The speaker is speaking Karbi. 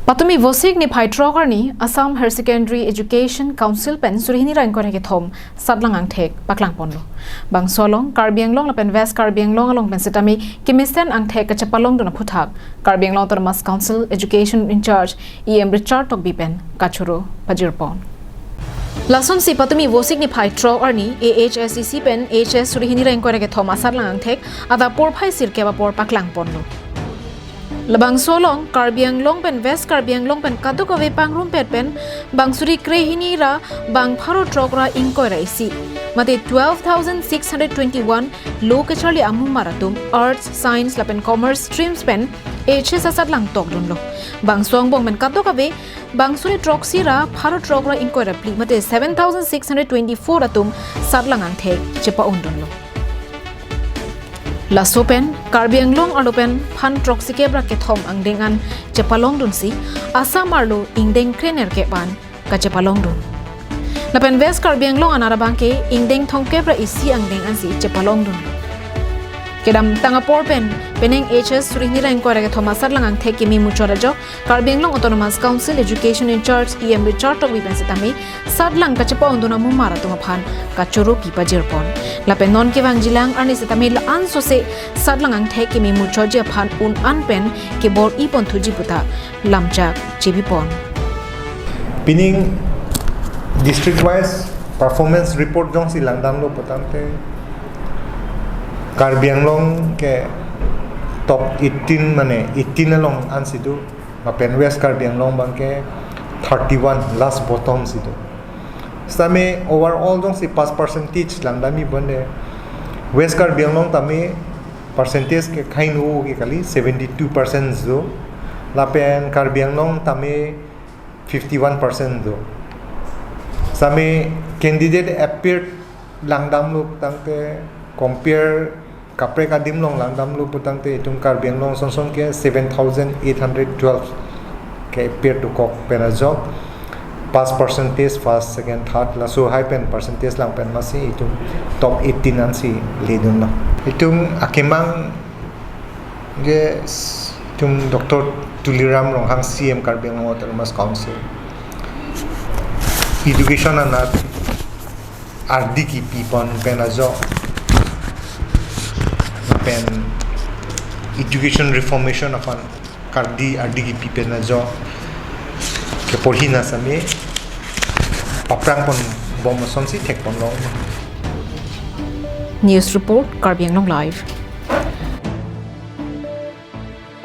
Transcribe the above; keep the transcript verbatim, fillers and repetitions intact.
Patumi Vosik niphai throk arni Assam Higher Secondary Education Council pen suri hini ra ingkoi ra kethom satlang angthek paklang ponlo. Bangso along Karbi Anglong lapen West Karbi Anglong along pen setame kemesen angthek kachepalongdun aphuthak Karbi Anglong Autonomous Council Education in-charge E M Richard Tokbi pen kachoro pajir pon. Lasonsi patumi Vosik niphai throk arni A H S E C pen H S suri hini ra ingkoi ra kethom asatlang angthek adap porphai sirkep apor paklang ponlo. Labangso along Karbi Anglong pen West Karbi Anglong pen kadokave pangrumpet pen bang suri krehini ra bang pharo throk ra ingkoi ra isi, mate twelve thousand six hundred twenty-one lo kacharli amumar atum Arts, Science lapen Commerce streams pen H S asatlang tokdunlo. Bangso angbong pen kadokave bang suri throksi ra pharo throk ra ingkoi ra phli, mate seven thousand six hundred twenty-four atum satlang angthek chepa-undunlo. Laso pen Karbi Anglong arlo pen phan throksikep ra kethom angdeng an chepalongdunsi Assam arlo ingdeng krenerkep an kachepalongdun. Lapen West Karbi Anglong an arabang ke ingdeng thomkep ra isi angdeng ansi chepalongdun. Kedamtang apor pen penang H S suri hini ra ingkoi ra kethom asatlang angthek keme muchot ajok Karbi Anglong Autonomous Council Education in-charge E M Richard Tokbi pen setame satlang kachepa-undun amumar atum aphan kachoro pi pajir pon. Lapen non kevangjilang arni setame la-an sose satlang angthek keme muchotji aphan un an pen kebor-i ponthuji puta lamchak chebi pon. Pining district wise performance report jongsi langdamlo putangte Karbi Anglong ke top eighteen, mane eighteen along ansi do, lapen West Karbi Anglong abang ke thirty-one, last bottom si do. Setame overall jongsi pass percentage langdamji bonde West Karbi Anglong tame percentage ke kahin-o ke kali, seventy-two percent do, lapen Karbi Anglong tame fifty-one percent do. Setame candidate appeared langdamlo tangte compare kaprek adim along langdamlo putangte itum Karbi Anglong sonson ke seven thousand eight hundred twelve ke appear dokok pen ajok pass percentage first, second, third, laso hai pen percentage lang pen masi itum top eighteen ansi ledunlo. Itum akemang ke s-, itum Doctor Tuliram Ronghang, C M Karbi Anglong Autonomous Council, education anat ardi kipi pon pen ajok, lapen education reformation aphan kardi ardi kipi pen ajok keporhi na setame paprang pon bom asonsi thek ponlo. News report, Karbi Anglong Live.